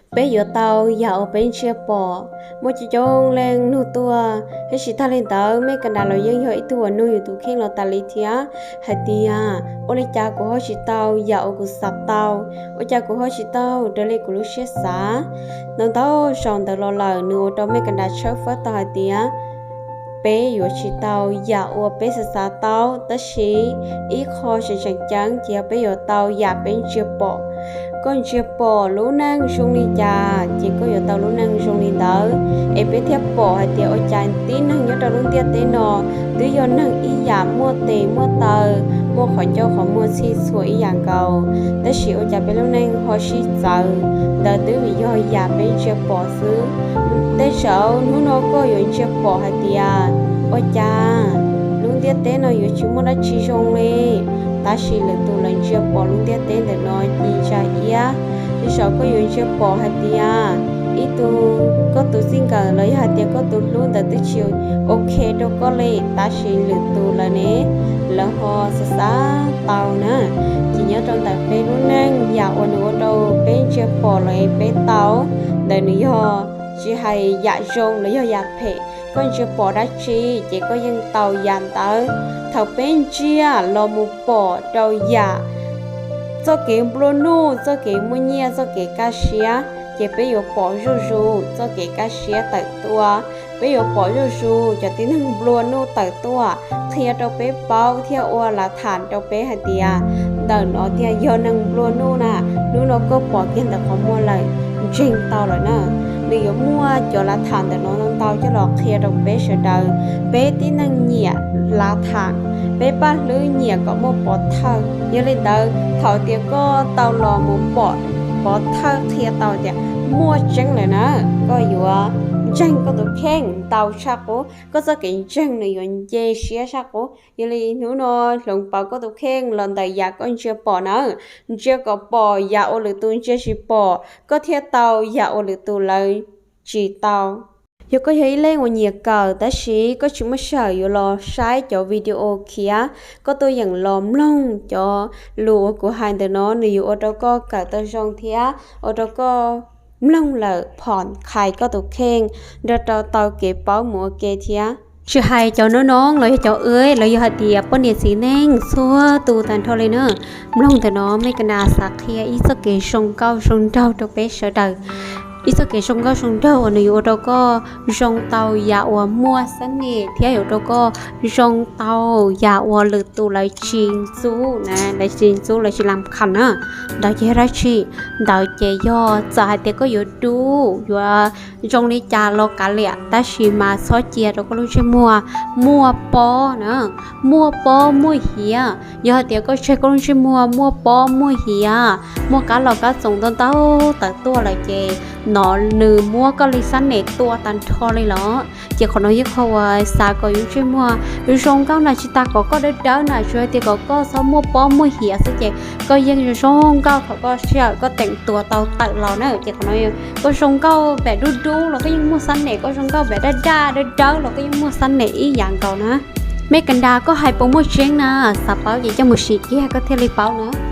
Peb yuav tau yam uas peb ntsia pom. Muaj coob coob leej nug tuaj, tab sis tag li ntawd Mej Kas Das los yeej yog ib tug uas nug yus tus kheej los tas li thiab hais tias, ua li cas kuv ho tsis tau yam uas kuv xav tau? Ua cas kuv ho tsis tau raws li kuv lub siab xav? Ntau ntau zaus ntawd los lawm nws ua rau Mej Kas Das tshawb fawb tau hais tias peb yuav tsis tau yam uas peb xav xav tau, tab sis ib qho tseem tseem ceeb ces yog peb yuav tau yam peb ntsia pom. Koj ntsia pom lub neej zoo li cas ces koj yuav tau lub neej zoo li ntawd. Es peb thiaj pom hais tias ua cas tib neeg nyob rau lub ntiaj teb no twb yog neeg ib yam, muaj tes muaj taw, muaj qhov ncauj qhov muag txhij txhua ib yam nkaus, tab sis ua cas peb lub neej ho sib txawv? Ntawd twb vim yog yam peb ntsia pom xwb. Tej zaum hnub no koj yuav ntsia pom hais tias ua cas lub ntiaj teb no yuav tsis muaj dab tsi zoo li, tab sis lwm tus lawv ntsia pom lub ntiaj teb ntawm no ci ntsa iab. Tej zaum koj yuav ntsia pom hais tias ib tug, koj tus txij nkawm los yog hais tias koj tus hlub ntawd twb tsis ok rau koj li, tab sis lwm tus lawv ne, lawv ho xav xav tau na. Ces nyob rau ntawm peb lub neej, yam uas nws ua rau peb ntsia pom los peb tau, ntawm nws yog tsis hais yam zoo los yog yam phem, koj ntsia pom dab tsi ces koj yeej tau yam ntawd. Thaum peb ntsia los mus pom rau yam txoj kev nplua nuj, txoj kev muaj nyiaj, txoj kev kaj siab, ces peb yuav pom zuj zus txoj kev kaj siab tawm tuaj. Peb yuav pom zuj zus cov tib neeg nplua nuj tawm tuaj qhia rau peb paub thiab ua lav tham rau peb hais tias ntawm no tiag yog neeg nplua nuj na, hnub no koj pom kiag ntawm qhov muag lawm, ntseeg tau lawm na. Nws yuav muaj cov lav tham ntawm no ntau coj los qhia rau peb sawv daws. Peb tib neeg nyiam lav tham, peb paj hlwb nyiam kom muaj pov thawj. Yog li ntawd thaum tias koj tau los mus pom pov thawj qhia tau tias muaj tseeb lawm na, koj yuav ntseeg koj tus kheej ntau tshaj qub, koj txoj kev ntseeg nws yuav nce siab tshaj qub. Yog li hnub no hloov pauv koj tus kheej los ntawm yam koj ntsia pom na, ntsia kom pom yam uas lwm tus ntsia tsis pom, koj thiaj tau yam uas lwm tus lawv tsis tau. Yog koj yog ib leej uas nyiam kawm tab sis koj tsis muaj sij hawm yuav los saib cov video khiav, koj tuaj yeem los mloog cov lus uas kuv hais ntawm no, nws yuav ua rau koj kawm tau zoo thiab ua rau koj mloog lawm phom khais koj tus kheej, nrog rau tau kev paub mus ua ke thiab. Tsis hais cov noob noob los yog cov ub los yog hais tias poj niam txiv neej txhua tus tag nrho li na, mloog ntawm no Mej Kas Das xav qhia ib txoj kev zoo nkauj zoo nraug rau peb sawv daws. Ib txoj kev zoo nkauj zoo nraug uas nws yuav ua rau koj zoo tau yam uas muaj xab nem thiab yuav ua rau koj zoo tau yam uas lwm tus lawv tsis ntxub na, lawv tsis ntxub, lawv tsis lam kham na. Ntawd ces yog dab tsi? Ntawd ces yog txawm hais tias koj yuav dub yuav zoo li cas los kav liam, tab sis mas txhob cia rau koj lub ntsej muag muaj pob na, muaj pob muaj hiav. Yog hais tias koj tseg koj lub ntsej muag muaj pob muaj hiav, muaj kab los kab txoos ntau ntau tawm tuaj lawm ces no nws muab koj li xab nem tua tag nrho li los. Ces qhov no yog qhov uas xav kom yus ntsej muag zoo nkauj na, tsis tas kom koj dawb dawb na, tsuas hais tias kom koj txhob muaj pob muaj hiav xwb ces koj yeej zoo nkauj thaum koj sij hawm koj teem tua tau tawm los na. Ces qhov no koj zoo nkauj pem dub dub los koj yeej muaj xab nem, koj zoo nkauj pem daj daj dawb dawb los koj yeej muaj xab nem ib yam nkaus na. Mej Kas Das, koj hais puas muaj tseeb na? Xav paub ces coj mus sim kiag koj thiaj li paub na.